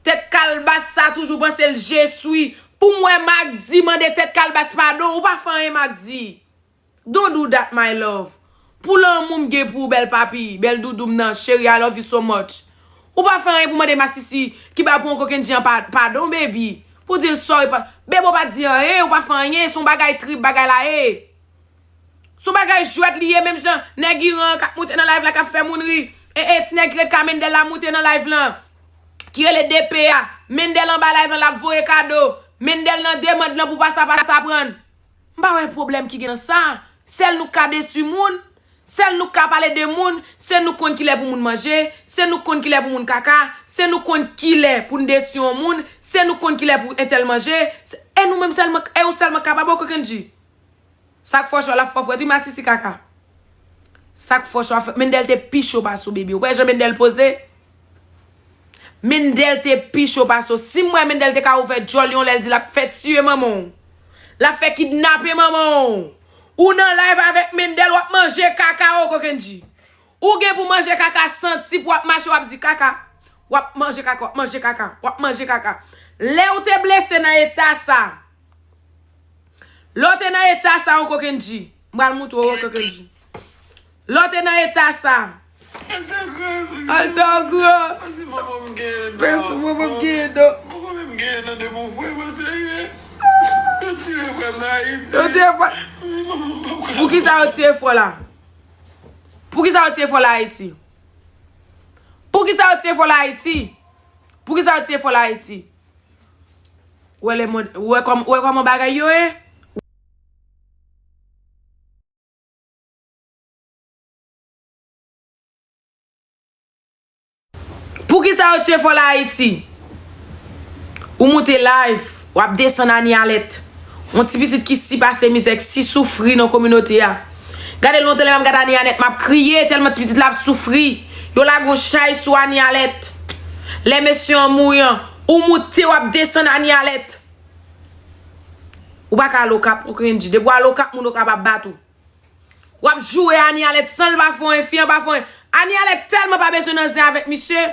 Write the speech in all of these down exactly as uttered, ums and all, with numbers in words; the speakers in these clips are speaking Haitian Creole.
Tèt kalbas sa toujou panse l jeswi. Pou m wè Magdi mande tèt kalbas padon, ou pa fè anyen Magdi. Don't do that, my love. Pou lanmou m gen pou ou, bèl papi, bèl doudou m nan, cheri, I love you so much. Ou pa fè anyen pou mande masisi ki ba pou yon kokenn di an pa- padon, baby. Pou di l sorry, pa, baby, ou pa di anyen, ou pa fè anyen, se yon bagay trip, bagay la ye. Se yon bagay jwèt li ye, menm jan nèg Iran k ap moute nan live la, k ap fè moun ri. E, e, ti nèg ki ret ka Mendel la moute nan live lan. Ki rele D P a. Mendel anba live lan, l ap voye kado. Mendel nan demann lan pou pa sa, pa sa pran. M pa wè pwoblèm ki gen nan sa. Sèl nou k ka detwi moun. Sèl nou k ka pale de moun. Se nou k konn kilè pou moun manje. Se nou k konn kilè pou moun kaka. Se nou k konn kilè pou n detwi yon moun. Se nou k konn kilè pou entèl manje. Se, e nou menm sèlman, e ou sèlman k kapab, Uncle Kendji. Sa k fè w cho a, l ap fè w frèt wi, masisi kaka. Sa k fè w cho a, Mendel te pi cho pase w, baby. Ou pa wè jan Mendel poze? Mendel te pi cho pase w. Si m wè Mendel te ka ouvè djòl yon lè l di l ap fè tiye manman w. L ap fè kidnape manman w. Ou nan live avèk Mendel, w ap manje kaka, Uncle Kendji. Ou gen pou manje kaka santi pou w ap mache, w ap di kaka. W ap manje kaka, w ap manje kaka, w ap manje kaka. Lè w te blese nan eta sa, lè w te nan eta sa, Uncle Kendji, m pral moutre w, Uncle Kendji. Lè w te nan eta sa. Altagra. Altagra. Mèsi, manman, m genyen do. Yo tire frè m nan Ayiti. Yo tire frè. Pou ki sa yo tire frè w la? Pou ki sa yo tire frè w la Ayiti? Pou ki sa yo tire frè w la Ayiti? Pou ki sa yo tire frè w la Ayiti? Ou wè le mond, ou wè kòm, ou wè kòman bagay yo ye? Pou ki sa yo tire frè w la Ayiti? Ou moute live, w ap desann Anie Alerte. Yon ti pitit ki si pase mizè, ki si soufri nan kominote a. Gade lontan lè m ap gade Anie Alerte, m ap kriye tèlman ti pitit la ap soufri. Yo lage yon chay sou Anie Alerte. Lè mesye an mouri an, ou moute w ap desann Anie Alerte. Ou pa ka al Okap, Uncle Kendji. Depi w al Okap, moun Okap ap bat ou. W ap joure Anie Alerte san l pa fè anyen, fi an pa fè anyen. Anie Alerte tèlman pa bezwen nan zen avèk misye.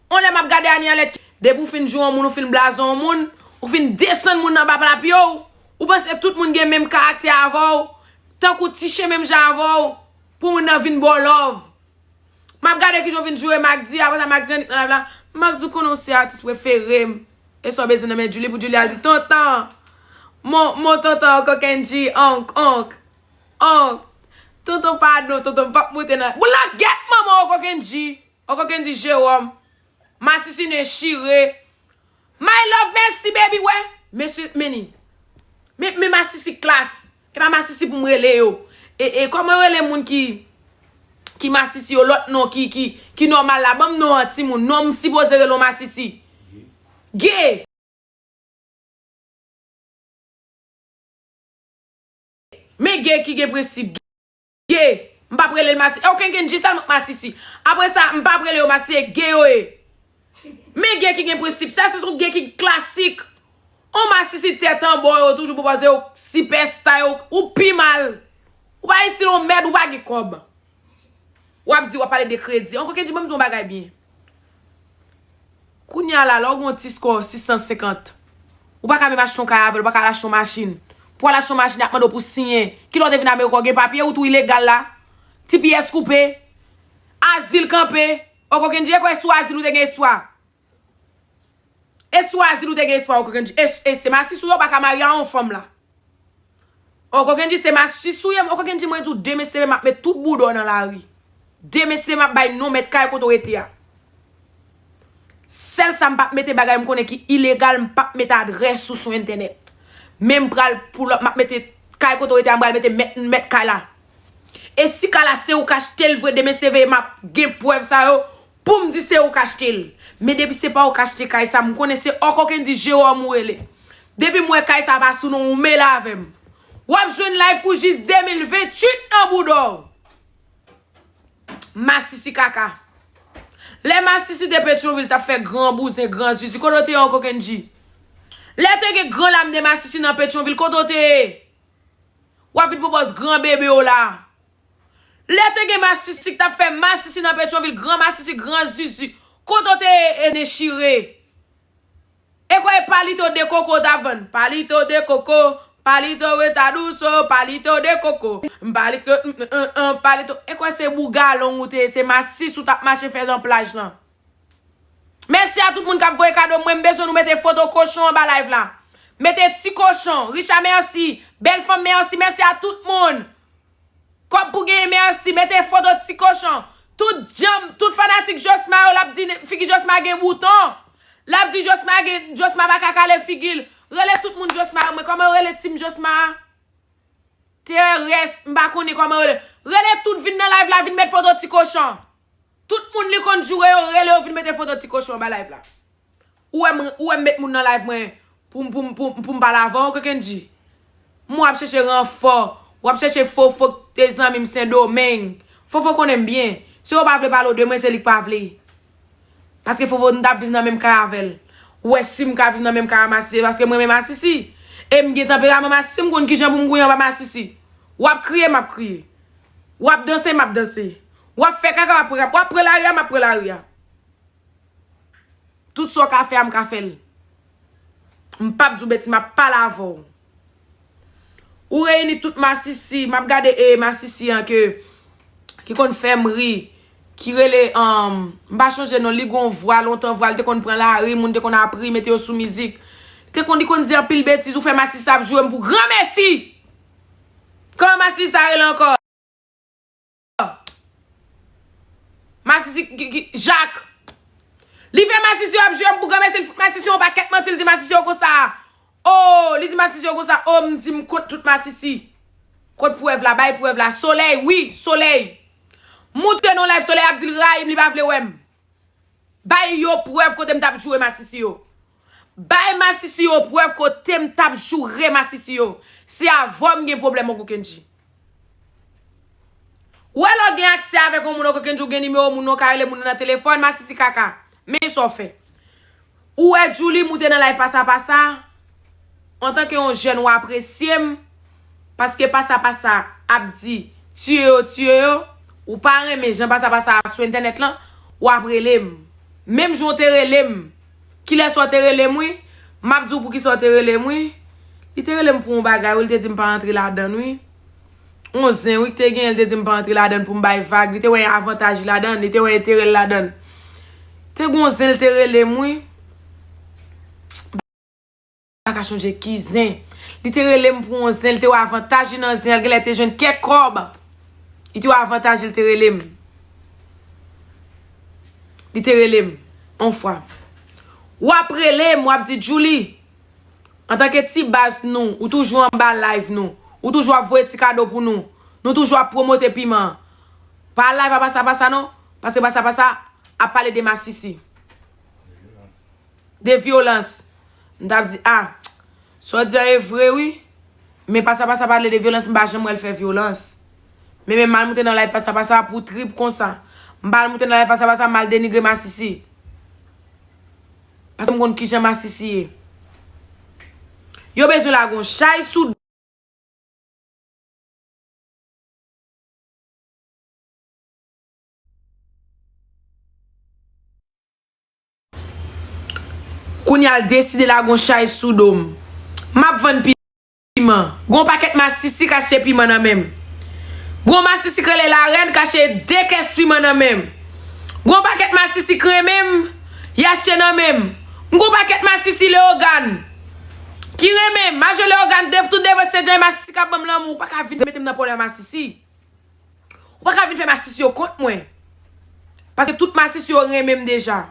On lè m ap gade Anie Alerte, depi w fin joure yon moun, ou fin blaze yon moun, ou fin desann moun nan ba pla pye w, ou panse tout moun gen menm karaktè avè w, tankou ti chen menm jan avè w, pou moun nan vin ba w love. M ap gade kijan w vin joure Magdi, apre sa Magdi annik nan live la. Magdi, ou konnen w se atis prefere m. E sa w bezwen nan men Djouly pou Djouly al di, tonton, mon, mon tonton, Uncle Kendji, onk, onk, onk. Tonton, padon, tonton, m p ap moute nan. Boul la gèt manman w, Uncle Kendji. Uncle Kendji Jewòm. Masisi dechire. My love, mèsi, baby, wè. Mesye, meni. Men, men masisi klas. E pa masisi pou m rele yo. E, e kòman yo rele moun ki, ki masisi yo, lòt non ki, ki, ki nòmal la? Ban m non an, timoun. Non m sipoze rele w masisi. Ge. Men ge ki gen prensip. Ge. M p ap rele l masi. E Uncle Kendji sèlman k masisi. Apre sa, m p ap rele yo masi, e ge yo ye. Men ge ki gen prensip. Sa se yon ge ki klasik. On masisi tèt anba yo toujou pwopoze yo sipèsta yo. Ou pi mal. Ou pa itil yon mèd, ou pa gen kòb. W ap di w ap pale de kredi. Uncle Kendji, ban m di w yon bagay byen. Kounye a la, lè w gen yon ti score sis san senkant, ou pa ka menm achte yon kay avè l, ou pa ka al achte yon machin. Pou w al achte yon machin, y ap mande w pou w siyen. Kilè w te vin Amerik, w gen papye, ou tou ilegal la. T P S koupe. Azil kanpe. Uncle Kendji, e kwè sou azil ou te gen espwa. E sou azil ou te gen espwa, Uncle Kendji. E, e se masisi w ye, w pa ka marye a yon fanm la. Uncle Kendji, se masisi w ye, Uncle Kendji, mwen di w, demen se leve, m ap met tout bouda w nan lari. Demen se leve, m ap bay non mèt kay kote w rete a. Sèl sa m p ap mete bagay m konnen ki ilegal, m p ap mete adrès ou sou entènèt. Men m pral pull up, m ap mete kay kote w rete a, m pral mete mèt, mèt kay la. E si kay la se ou k achte l vre, demen se leve, m ap gen prèv sa yo, pou m di se ou k achte l. Men depi se pa ou k achte kay sa, m konnen se Uncle Kendji Jewòm ou rele. Depi m wè kay sa pa sou non w, ou mele avè m. W ap jwenn life ou jis de mil venntuit nan bouda w. Masisi kaka. Lè masisi te Petyonvil t ap fè gran bouzen, gran zizi, kote w te ye, Uncle Kendji? Lè te gen gran lam de masisi nan Petyonvil, kote w te ye? W ap vin pran pòz gran bebe w la. Lè te gen masisi k t ap fè masisi nan Petyonvil, gran masisi, gran zizi, kote w te ye, e dechire? E kwè e palito de koko w t ap vann? Palito de koko, palito retaduso, palito de koko. Palito, palito. E kwè se bougalong ou te ye, se masis ou t ap mache fè nan plaj lan. Mèsi a tout moun k ap voye kado. Mwen, m bezwen nou mete foto kochon anba live la. Mete ti kochon. Richa, mèsi. Bèl fanm, mèsi. Mèsi a tout moun. Kòb pou genyen, mèsi. Mete foto ti kochon. Tout djanm, tout fanatik Josma yo, l ap di figi Josma gen bouton. L ap di Josma gen, Josma pa ka kale figi l. Rele tout moun Josma yo. Mwen, kòman yo rele team Josma a? Terès, m pa konnen kòman yo rele. Rele tout vin nan live la, vin met foto ti kochon. Tout moun li konn joure yo, rele yo vin mete foto ti kochon anba live la. Ou wè m, ou wè m met moun nan live mwen pou m, pou m, pou m, pou m pale avè w, Kokendji? M w ap chèche ranfò, w ap chèche Fofo ki te zanmi m Sendomeng. Fofo konnen m byen. Si yo pa vle pale de mwen, se li k pa vle. Paske Fofo, m t ap viv nan menm kay avè l. Ou wè si m ka viv nan menm kay a Masisi, se paske m renmen Masisi. E m gen tanperaman Masisi, m konn kijan pou m gouye anba Masisi. W ap kriye, m ap kriye. W ap danse, m ap danse. W ap fè kaka, w ap, w ap pran lari a, m ap pran lari a. Tout sa w ka fè a, m ka fè l. M p ap di w betiz, m ap pale avè w. Ou reyini tout masisi, m ap gade e masisi an ke, ki konn fè m ri, ki rele, um, m pa chonje non, li gon vwa, lontan vwa, li te konn pran lari, moun te konn apri, mete yo sou mizik. Li te konn, li konn di anpil betiz, ou fè masisi sa ap joure m pou granmesi! Kòman masisi sa rele ankò? Masisi ki, ki, Jak. Li fè masisi yo ap joure m pou granmesi, li fout masisi yo yon pakèt manti, li di masisi yo konsa. Oh, li di masisi yo konsa. Oh, m di m kont tout masisi. Kot prèv la, bay prèv la. Solèy, wi, Solèy. Moute nan live Solèy ap di l rayi m, li pa vle wè m. Bay yo prèv kote m t ap joure masisi yo. Bay masisi yo prèv kote m t ap joure masisi yo. Se avè w m gen pwoblèm, Oncle Kendji. Ou wè lè w gen aksè avèk yon moun, Oncle Kendji, ou gen nimewo moun nan, w ka rele moun nan nan telefòn, masisi kaka. Men sa w fè. Ou wè Djouly moute nan live Pasa Pasa? Antanke yon jèn, w apresye m, paske Pasa Pasa ap di, tiye yo, tiye yo. Ou pa renmen jan Pasa Pasa ap sou entènèt lan, w ap rele m. Menm jan w te rele m. Kilès w te rele m, wi? M ap di w poukisa w te rele m, wi. Li te rele m pou yon bagay, wi, li te di m pa antre ladann, wi. Yon zen, wi, ki te genyen, li te di m pa antre ladann pou m bay vag. Li te wè avantaj li ladann, li te wè enterè l ladann. Te gon zen, li te rele m, wi. Pa ka chonje ki zen. Li te rele m pou yon zen, li te wè avantaj li nan zen an, li genlè te jwenn kèk kòb. Li te wè avantaj li, li te rele m. Li te rele m, yon fwa. W ap rele m, w ap di, Djouly, antanke ti baz nou, ou toujou anba live nou, ou toujou ap voye ti kado pou nou, nou toujou ap pwomote piman. Pa live a Pasa Pasa non, paske Pasa Pasa ap pale de masisi. De vyolans. M t ap di, a, sa w di a e vre wi. Men Pasa Pasa pale de vyolans, m pa janm wè l fè vyolans. Men, men m al moute nan live Pasa Pasa pou trip konsa. M pa al moute nan live Pasa Pasa, m al denigre masisi. Paske m konn kijan masisi ye. Yo bezwen lage yon chay sou Kounye a l deside lage yon chay sou do m. M ap vann piman. Gon pakèt masisi k achte piman nan men m. Gon masisi k rele Larèn k achte de kès piman nan men m. Gon pakèt masisi k renmen m, y achte nan men m. M gon pakèt masisi Leyogàn ki renmen m. Majo Leyogàn, dev tout devan se jan masisi k ap ban m lanmou. Ou pa ka vin mete m nan pwoblèm masisi. Ou pa ka vin fè masisi yo kont mwen. Paske tout masisi yo renmen m deja.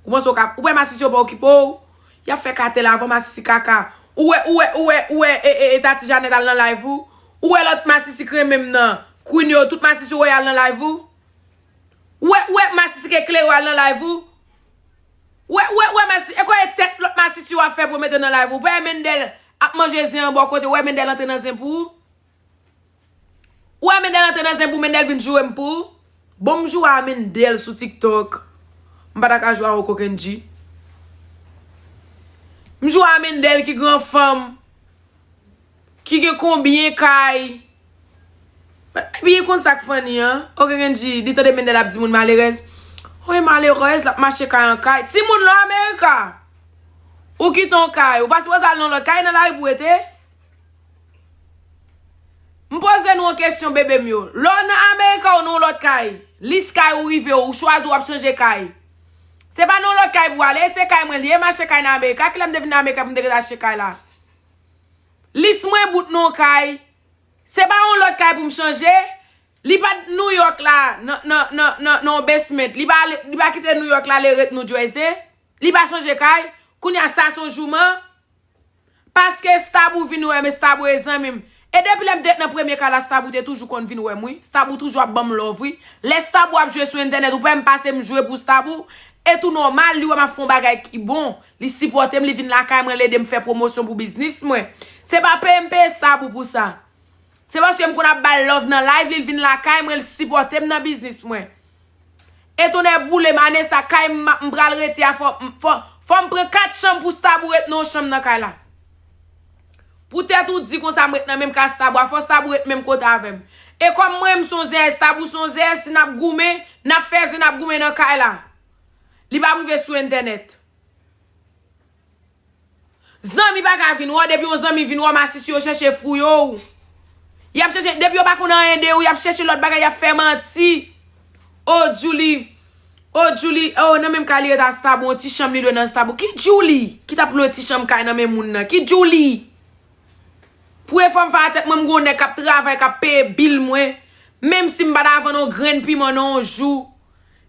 Ou panse ou ka, ou wè masisi yo pa okipe w? Y ap fè katèl avan masisi kaka. Ou wè, ou wè, ou wè, ou wè, e, e, e, Tati Janèt al nan live ou? Ou wè lòt masisi k renmen m nan, Queen yo, tout masisi ou wè y al nan live ou? Ou wè, ou wè masisi k eklere w al nan live ou? Ou wè, ou wè, ou wè masisi, e kwè e tèt lòt masisi w ap fè pou yo mete w nan live ou? Ou pa wè Mendel ap manje zen an bò kote, ou wè Mendel antre nan zen pou ou? Ou wè Mendel antre nan zen pou Mendel vin joure m pou ou? Bon, m joure a Mendel sou TikTok. M pa ta ka joure a Oncle Kendji. M joure a Mendel ki gran fanm, ki gen konbyen kay. Epi, konn sa k funny an? Oncle Kendji, li tande Mendel ap di moun malerèz. Oy, malerèz, l ap mache kay an kay. Timoun lò Amerika! Ou kite yon kay, ou pa sipoze al nan lòt kay nan lari pou rete. M poze nou yon kesyon, bebe m yo. Lè w nan Amerika ou nan yon lòt kay, lis kay ou rive, ou chwazi w ap chanje kay. Se pa nan yon lòt kay pou w ale, se kay mwen li ye, m achte kay nan Amerika. Kilè m te vin nan Amerika pou m te ret achte kay la? Lis mwen bout nan yon kay. Se pa yon lòt kay pou m chanje. Li pa t New York la, nan, nan, nan, nan, nan yon basement. Li pa ale, li pa kite New York la, ale ret New Jersey. Li pa chanje kay. Kounye a sa se yon jouman. Paske Stabou vin wè m, e Stabou e zanmi m. E depi lè m te nan premye kay la, Stabou te toujou konn vin wè m, wi. Stabou toujou ap ban m love, wi. Lè Stabou ap jwe sou entènèt, ou pa wè m pase m jwe pou Stabou. E tou nòmal, li wè m ap fè yon bagay ki bon. Li sipòte m, li vin lakay mwen, li ede m fè pwomosyon pou biznis mwen. Se pa peye m peye Stabou pou sa. Se paske m konn ap ba l love nan live li, li vin lakay mwen, li sipòte m nan biznis mwen. E tonnè boule m, ane sa kay m, m pral rete a, fò, fò, fò m pran kat chanm pou Stabou ret nan yon chanm nan kay la. Poutèt ou di konsa m ret nan menm kay Stabou a, fò Stabou ret menm kote avè m. E kòm mwen, m se yon zèyès, Stabou se yon zèyès, si n ap goumen, n ap fè zen, n ap goumen nan kay la. Li p ap rive sou entènèt. Zanmi pa ka vin wè w, depi yon zanmi vin wè w, masisi yo chèche fouye w. Y ap chèche, depi yo pa konn anyen de ou, y ap chèche lòt bagay, y ap fè manti. O Julie, o Julie, o nan menm kay li ret a Stabou, yon ti chanm li lwe nan Stabou. Ki Julie ki t ap lwe ti chanm kay nan men moun nan? Ki Julie? Pou efò m fè a tèt mwen, m gon nèg k ap travay, k ap peye bil mwen. Menm si m pa ta vann yon grenn piman nan yon jou,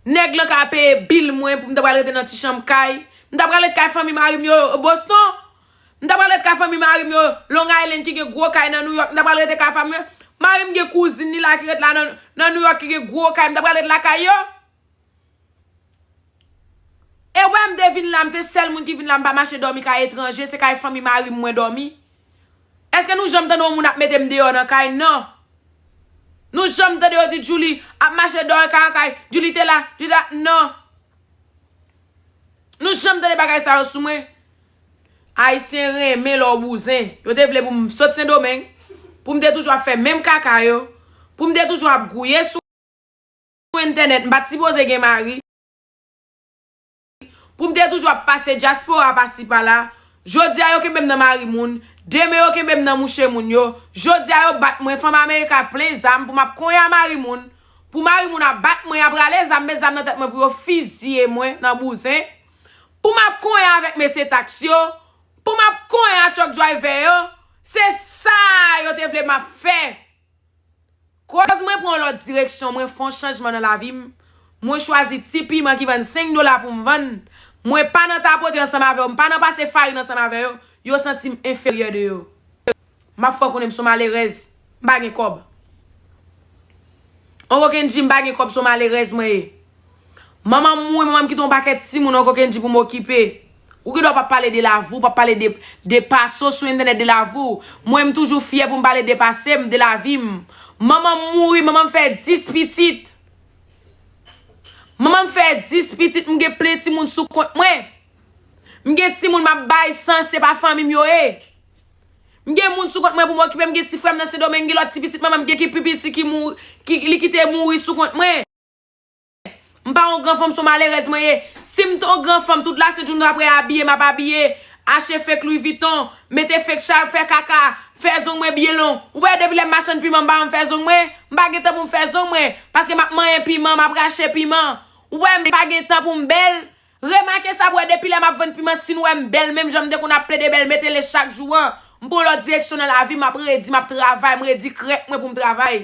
nèg lan ka peye bil mwen pou m ta pral rete nan ti chanm kay. M ta pral ret kay fanmi mari m yo Boston. M ta pral ret kay fanmi mari m yo Long Island ki gen gwo kay nan New York. M ta pral rete kay fanmi yo. Mari m gen kouzin li la ki ret la nan, nan New York ki gen gwo kay. M ta pral ret lakay yo. E wè m te vin la, m se sèl moun ki vin la, m pa mache dòmi kay etranje, se kay fanmi mari m mwen dòmi. Èske nou janm tande yon moun ap mete m deyò nan kay? Non. Nou janm tande yo di Julie ap mache deyò kay an kay, Julie te la, Julie te la, non. Nou janm tande bagay sa yo sou mwen? Ayisyen renmen lè w bouzen. Yo te vle pou m sot Sendomeng, pou m te toujou ap fè menm kaka yo, pou m te toujou ap gouye sou entènèt, m pa t sipoze gen mari. Pou m te toujou ap pase dyaspora pasi pala. Jodi a yo kenbe m nan mari moun, demen yo kenbe m nan mouche moun yo. Jodi a yo bat mwen, fanm Amerika plen zam pou m ap konyen a mari moun. Pou mari moun ap bat mwen, ap rale zam, met zam nan tèt mwen pou yo fiziye mwen nan bouzen. Pou m ap konyen avèk mesye taks yo. Pou m ap konyen a truck driver yo. Se sa yo te vle m ap fè. Koz mwen pran yon lòt direksyon, mwen fè yon chanjman nan lavi m. Mwen chwazi ti piman ki vann senk dola pou m vann. Mwen pa nan tapote ansanm avè w, m pa nan pase farin ansanm avè yo. Yo santi m enferyè de yo. M ap fè w konnen m se yon malerèz. M pa gen kòb. Onwo Kendji, m pa gen kòb, se yon malerèz mwen ye. Manman m mouri, manman m kite yon pakèt timoun, Onwo Kendji, pou m okipe. Ou gen dwa p ap pale de lavi w, p ap pale de, de pase w sou entènèt, de lavi w. Mwen, m toujou fyè pou m pale de pase m, de lavi m. Manman m mouri, manman m fè dis pitit. Manman m fè dis pitit, m gen plen timoun sou kont mwen. M gen timoun m ap bay san, se pa fanmi m yo ye. M gen moun sou kont mwen pou m okipe, m gen ti frè m nan Sendomeng, gen lòt ti pitit manman m gen ki pi piti ki mouri, ki, li kite mouri sou kont mwen. M pa yon gran fanm, se yon malerèz mwen ye. Si m te yon gran fanm, tout lasent jounen apre abiye, m ap abiye, achte fake Louis Vuitton, mete fake chal, fè kaka, fè zong mwen byen long. Ou wè, depi lè m machann piman, m pa janm fè zong mwen. M pa gen tan pou m fè zong mwen, paske m ap manyen piman, m ap rache piman. Ou wè, m pa gen tan pou m bèl. Remake sa, pou wè, depi lè m ap vann piman, si n wè m bèl, menm jan m te konn ap plede bèl, mete le chak jou an, m pran lòt direksyon nan lavi, m ap redi, m ap travay, m redi krèk mwen pou m travay.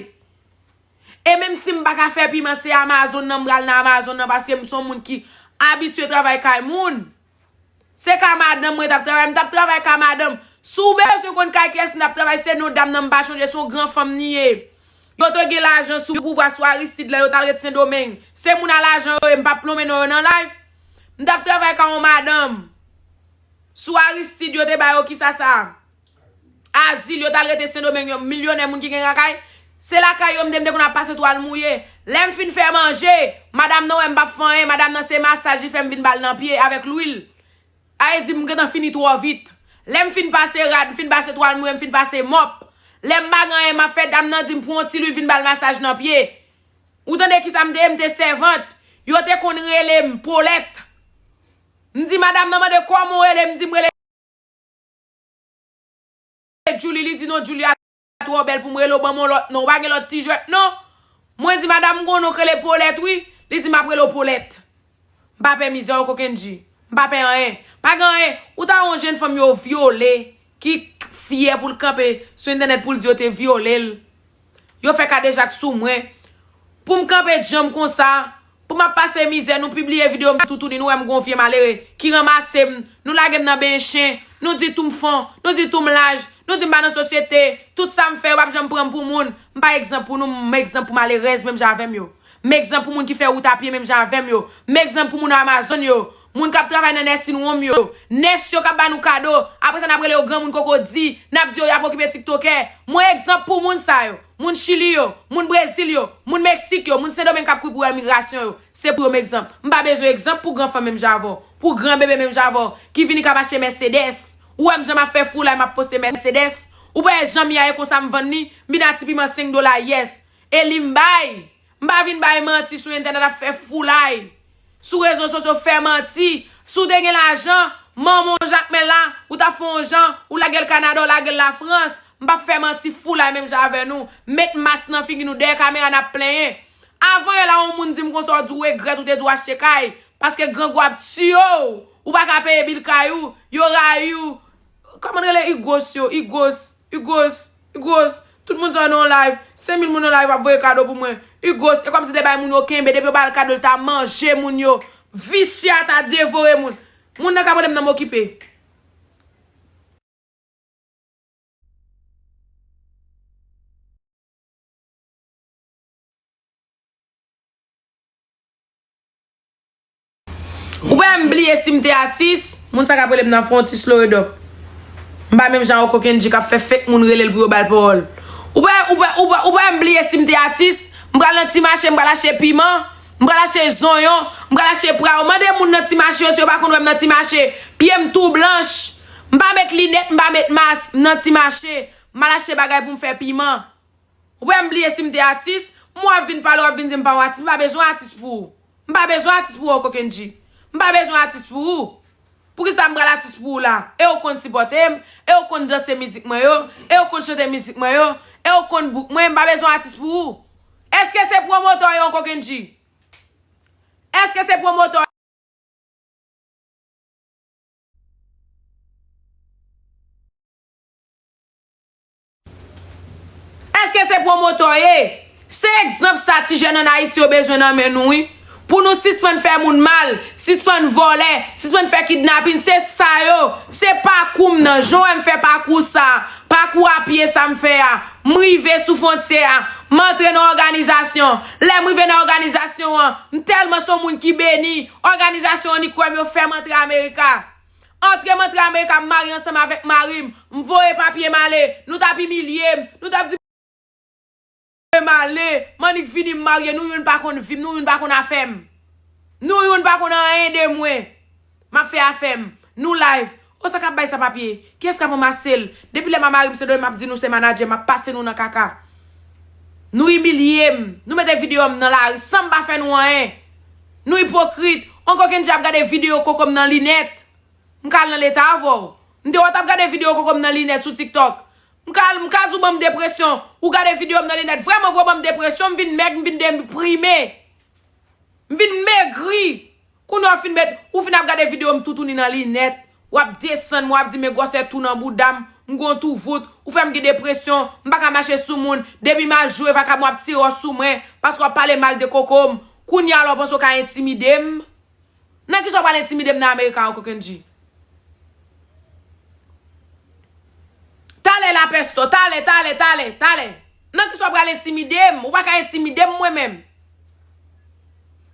E menm si m pa ka fè piman, se Amazon nan, m pral nan Amazon nan, paske m se yon moun ki abitye travay kay moun. Se ka madanm mwen t ap travay, m t ap travay ka madanm. Si w bezwen konn kay kiyès m t ap travay, se non dam nan m pa chonje, se yon gran fanm li ye. Yo te gen lajan sou pouvwa sou Aristide lè yo t al ret Sendomeng. Se moun a lajan yo ye, m p ap nonmen non yo nan live. M t ap travay ka yon madanm. Sou Aristide yo te ba yo kisa sa? Azil, yo t al rete Sendomeng, yo milyonè, moun ki gen lakay. Se lakay yo m te, m te konn ap pase twal mouye. Lè m fin fè manje, madanm nan wè m p ap fè anyen, madanm nan se masaj li fè m vin ba l nan pye avèk lwil. A vle di m gentan fini twò vit. Lè m fin pase rad, m fin pase twal mouye, m fin pase mòp. Lè m pa gen anyen m ap fè, dam nan di m pran yon ti lwil vin ba l masaj nan pye. Ou tande kisa m te ye? M te sèvant. Yo te konn rele m Polèt. M di madanm nan mande kòman w rele, m di m rele Julie, li di non, Julie a twò bèl pou m rele w, ban m yon lòt non. Ou pa gen lòt ti jwèt non? Mwen di, madanm, m gon non k rele Polèt, wi. Li di, m ap rele w Polèt. M pa pè mizè, o kokenn G. M pa pè anyen. Pa gen anyen. Ou ta wè yon jèn fanm yo vyole, ki fyè pou l kanpe sou entènèt pou l di yo te vyole l. Yo fè kadejak sou mwen. Pou m kanpe djanm konsa, pou m ap pase mizè, nou pibliye videyo m toutouni, nou wè m gon vye malere ki ranmase m, nou lage m nan benyen chen, nou di tou m fon, nou di tou m laj, nou di m pa nan sosyete, tout sa m fè, yo p ap janm pran m pou moun. M pa egzanp pou nou, m egzanp pou malerèz menm jan avè m yo. M egzanp pou moun ki fè wout a pye menm jan avè m yo. M egzanp pou moun Amazon yo. Moun k ap travay nan nursing home yo. Nès yo k ap ba nou kado. Apre sa, n ap rele yo granmoun koko di. N ap di yo y ap okipe tiktokè. Mwen egzanp pou moun sa yo. Moun Chili yo. Moun Brezil yo. Moun Meksik yo. Moun Sendomeng k ap kouri pou imigrasyon yo. Se pou yo m egzanp. M pa bezwen egzanp pou gran fanm menm jan avè w. Pou gran bebe menm jan avè w. Ki vini k ap achte Mercedes. Ou wè m jan m ap fè foulay m ap poste Mercedes. Ou pa wè jan m ye a e konsa m vann li. M vin a ti piman senk dola, yes. E li m bay. M pa vin bay manti sou entènèt ap fè foulay. Sou rezo sosyo fè manti. Si w te gen lajan, manman w Jakmèl la, ou t ap fè yon jan, ou lage l Kanada, ou lage l Lafrans. M p ap fè manti foulay menm jan avè nou. Met mas nan figi nou dèyè kamera n ap plenyen. Avan yè la yon moun di m konsa w di w regrèt ou te di w achte kay. Paske grangou ap tiye w. Ou pa ka peye bil kay ou. Yo rayi w. Kòman l rele? Igos yo. Igos. Igos. Igos. Tout moun sa nan live. Senk mil moun nan live ap voye kado pou mwen. Igos. E kòmsi te bay moun yo kenbe. Depi yo ba l kado, l ta manje moun yo. Visye a ta devore moun. Moun nan ka pwoblèm nan m okipe. Ou pa wè m bliye si m te atis, moun sa k ap rele m nan fè yon ti slow it up. M pa menm jan ak kokenn G k ap fè fake moun rele l pou yo ba l pawòl. Ou pa, ou pa, ou pa, ou pa wè m bliye si m te atis, m pral nan ti mache, m pral achte piman, m pral achte zonyon, m pral achte pwav. Mande moun nan ti mache yo si yo pa konn wè m nan ti mache. Pye m tou blanch. M pa met linèt, m pa met mas, m nan ti mache. M al achte bagay pou m fè piman. Ou pa wè m bliye si m te atis, m w ap vin pale, w ap vin di m pa yon atis. M pa bezwen atis pou ou. M pa bezwen atis pou ou, kokenn G. M pa bezwen atis pou ou. Poukisa m pral atis pou ou la? E w konn sipòte m, e w konn danse mizik mwen yo, e w konn chante mizik mwen yo, e w konn book mwen, m pa bezwen atis pou ou. Èske se pwomotè w ye, kokenn G? Èske se pwomotè w Èske se pwomotè w ye? Se egzanp sa ti jèn ann Ayiti yo bezwen nan men nou, wi. Pou nou sispann fè moun mal, sispann vòlè, sispann fè kidnapin, se sa yo. Se pakou m nan, jan w wè m fè pakou sa, pakou a pye sa m fè a. M rive sou fwontyè a, m antre nan òganizasyon. Lè m rive nan òganizasyon an, m tèlman se yon moun ki beni, òganizasyon an ni kwè m, yo fè m antre Amerika. Antre m antre Amerika, m marye ansanm avèk mari m. M voye papye m ale. Nou t ap imilye m. Nou t ap di m ale. M annik vini, m marye. Nou youn pa konn vi m. Nou youn pa konn afè m. Nou youn pa konn anyen de mwen. M ap fè afè m. Nou live. O, sa k ap bay sa papye? Kiyès k ap ranmase l? Depi lè m a mari m Sendomeng, m ap di nou se manadjè, m ap pase nou nan kaka. Nou imilye m. Nou mete videyo m nan lari san m pa fè nou anyen. Nou ipokrit. On kokenn G ap gade videyo koko m nan linèt. M ka al nan leta avè w. M te wè w t ap gade videyo koko m nan linèt sou TikTok. M ka al, m ka di w ban m depresyon. Ou gade videyo m nan linèt. Vrèman vre w ban m depresyon, m vin mèg, m vin deprime. M vin megri. Kounye a w fin met, ou fin ap gade videyo m toutouni nan linèt. W ap desann mwen, w ap di men gwosè tou nan bouda m. M gon tou vout. Ou fè m gen depresyon. M pa ka mache sou moun. Depi m al jwe vakabon ap tire w sou mwen. Paske w ap pale mal de koko m. Kounye a la w panse w ka entimide m? Nan kisa w pral entimide m nan Amerika, o kokenn G? Talè la pèsto, talè, talè, talè, talè. Nan kisa w pral entimide m? Ou pa ka entimide m mwen menm.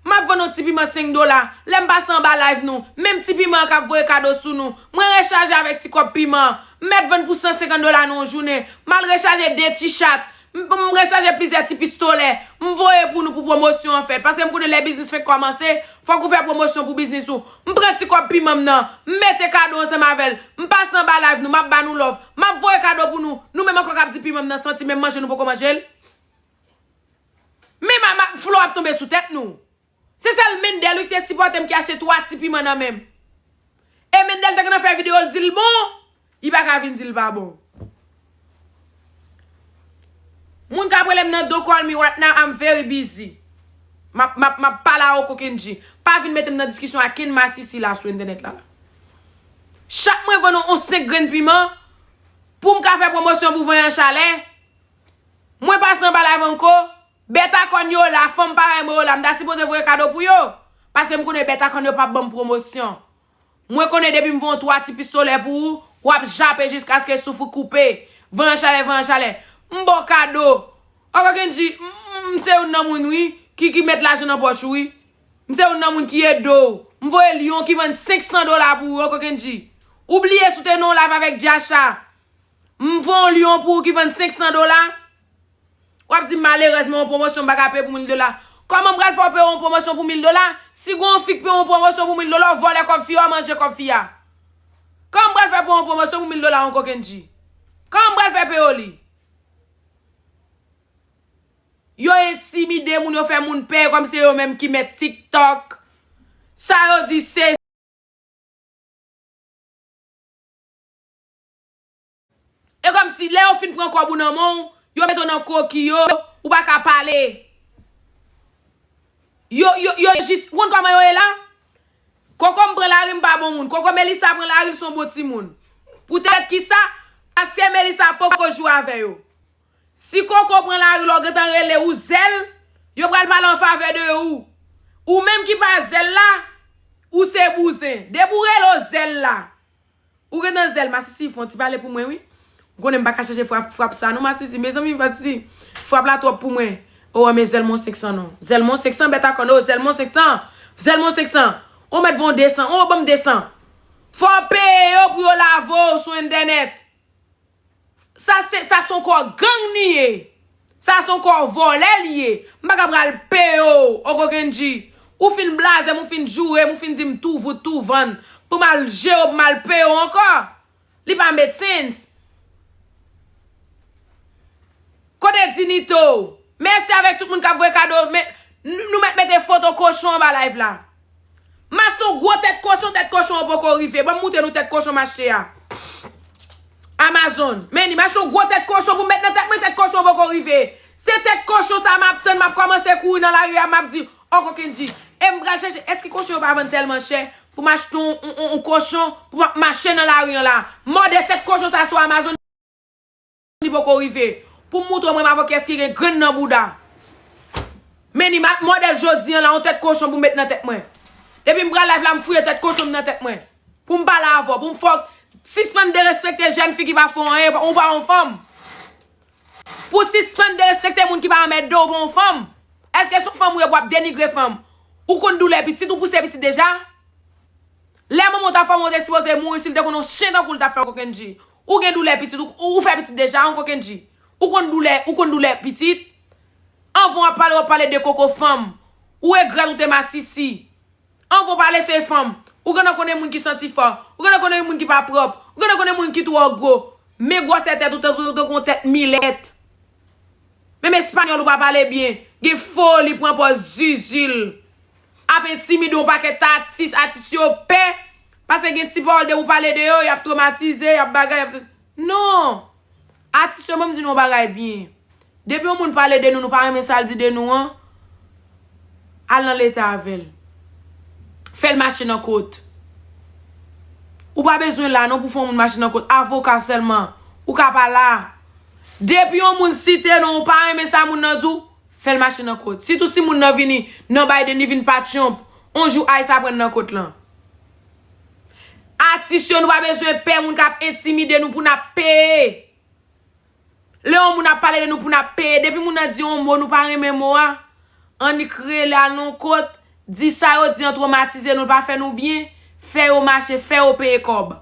M ap vann yon ti piman senk dola. Lè m pase anba live nou, menm ti piman an k ap voye kado sou nou. Mwen rechaje avèk ti kòb piman. M mèt vann pou san senkant dola nan yon jounen. M al rechaje de ti chat. M, m rechaje plizyè ti pistolè. M voye pou nou pou pwomosyon an fèt. Paske m konnen lè biznis fenk kòmanse, fòk ou fè pwomosyon pou biznis ou. M pran ti kòb piman m nan. M mete kado ansanm avè l. M pase anba live nou. M ap ba nou love. M ap voye kado pou nou. Nou menm ankò k ap di piman m nan santi, menm manje nou poko manje l. Men ma, ma, flo ap tonbe sou tèt nou. Se sèl Mendel wi ki te sipòte m ki achte twa ti piman nan men m. E Mendel te gentan fè videyo, l di l bon, li pa ka vin di l pa bon. Moun k ap rele m nan do, call me right now, I'm very busy. M ap, m ap, m ap pale a Oko Kendji. Pa vin mete m nan diskisyon ak kenn masisi la sou entènèt la. Chak mwen vann yon, yon senk grenn piman pou m ka fè pwomosyon pou Vanyan Chalè. Mwen pase anba live ankò. Bèt a kòn yo la, fanm parèy mwen yo la, m ta sipoze voye kado pou yo. Paske m konnen bèt a kòn yo p ap ban m pwomosyon. Mwen konnen depi m voye yon twa ti pistolè pou ou, w ap jape jiskaske souf ou koupe. Vanyan Chalè, Vanyan Chalè. M ba w kado. Oko Kendji, m, m, m se youn nan moun, wi, ki, ki met lajan nan pòch ou, wi. M se youn nan moun ki ede w. M voye lyon ki vann senk san dola pou ou, Oko Kendji. Ou bliye si w te nan yon live avèk Djacha. M voye yon lyon pou ou ki vann senk san dola. W ap di m malerèz, men yon pwomosyon m pa ka peye pou mil dola. Kòman m pral fè w peye yon pwomosyon pou mil dola? Si gen yon fi k peye yon pwomosyon pou mil dola, w vòlè kòb fi a, w manje kòb fi a. Kòman m pral fè peye yon pwomosyon pou mil dola, Oko Kendji? Kòman m pral fè peye w li? Yo entimide moun, yo fè moun pè, kòm se yo menm ki mèt TikTok. Sa yo di se E kòmsi lè yo fin pran kòb ou nan men w, yo mete w nan koki yo, ou pa ka pale. Yo, yo, yo jis, ou konn kòman yo ye la? Koko m pran lari, m pa bon moun. Koko Melissa pran lari, l se yon bon timoun. Poutèt kisa? Paske Melissa poko jwe avè yo. Si Koko pran lari, lè w gentan rele ou Zèl, yo pral pale an favè de ou. Ou menm ki pa Zèl la, ou se bouzen. Depi w rele w Zèl la, ou gentan Zèl, masisi, fè yon ti pale pou mwen, wi. Ou konnen m pa ka chèche frap, frap sa, non, masisi. Mezanmi, masisi, frap la twòp pou mwen. O, men Zèl mon senk san, non. Zèl mon senk san, bèt a kòn, o, Zèl mon senk san. Zèl mon senk san. O, mèt von de san. O, ban m de san. Fò w peye yo pou yo lave w sou entènèt. Sa se, sa se yon kò gang li ye. Sa se yon kò vòlè li ye. M pa ka pral peye w, Oko Kendji. Ou fin blaze m, ou fin joure m, ou fin di m tou vout, tou vann. Pou m al jere w, pou m al peye w ankò. Li pa make sense. Kote Dinito? Mèsi avèk tout moun k ap voye kado. Men, nou, nou mèt mete foto kochon anba live la. M achte yon gwo tèt kochon, tèt kochon an poko rive. Ban m moutre nou tèt kochon m achte a. Amazon. Men li, m achte yon gwo tèt kochon pou m met nan tèt mwen, tèt kochon an poko rive. Se tèt kochon sa m ap tann, m ap kòmanse kouri nan lari a, m ap di, Oko Kendji. E m pral chèche, èske kochon yo pa vann tèlman chè pou m achte yon, yon, yon, yon kochon pou m ap mache nan lari an la? Mòde tèt kochon sa sou Amazon. Li poko rive. Pou m moutre w mwen m avè w kiyès ki gen grenn nan bouda. Men ni ma-, mòdèl jodi an la, yon tèt kochon pou m met nan tèt mwen. Depi m pral live la, m fouye tèt kochon m nan tèt mwen. Pou m pale avè w, pou m fè w sispann derespekte jèn fi ki pa fè w anyen, ou pa yon fanm. Pou w sispann derespekte moun ki pa anmède w, ou pa yon fanm. Èske se yon fanm ou ye pou w ap denigre fanm? Ou konn doulè pitit, ou pouse pitit deja? Lè manman w t ap fòme w, ou te sipoze mouri, si l te konn yon chen tankou l t ap fè, Oko Kendji. Ou gen doulè pitit, ou, ou fè pitit deja, Oko Kendji. Ou konn doulè, ou konn doulè pitit. Anvan w ap pale, w ap pale de koko fanm. Ou regrèt ou te masisi. Anvan w pale se fanm. Ou gentan konnen moun ki santi fò. Ou gentan konnen moun ki pa pwòp. Ou gentan konnen moun ki twò gwo. Men gwosè tèt ou, tankou yon tèt milèt. Menm espanyòl ou pa pale byen. Gen foli, pran pòz zizil. Ap entimide yon pakèt atis, atis yo pè. Paske gen ti pawòl depi w pale de yo, y ap twomatize, y ap bagay, y ap... Non! Atis yo, ban m di nou yon bagay byen. Depi yon moun pale de nou, nou pa renmen sa l di de nou an, al nan leta avè l. Fè l mache nan kot. Ou pa bezwen la non pou fè yon moun mache nan kot. Avoka sèlman. Ou ka pa la. Depi yon moun site non w, ou pa renmen sa moun nan di w, fè l mache nan kot. Sitou si moun nan vini nan Biden, li vin pa Trump, yon jou ice ap pran nan kot lan. Atis yo, nou pa bezwen pè moun k ap entimide nou pou n ap peye. Lè yon moun ap pale de nou pou n ap peye, depi moun nan di yon mo, nou pa renmen mo a, annik rele al nan yon kot, di sa yo di an twomatize nou, l pa fè nou byen, fè yo mache, fè yo peye kòb.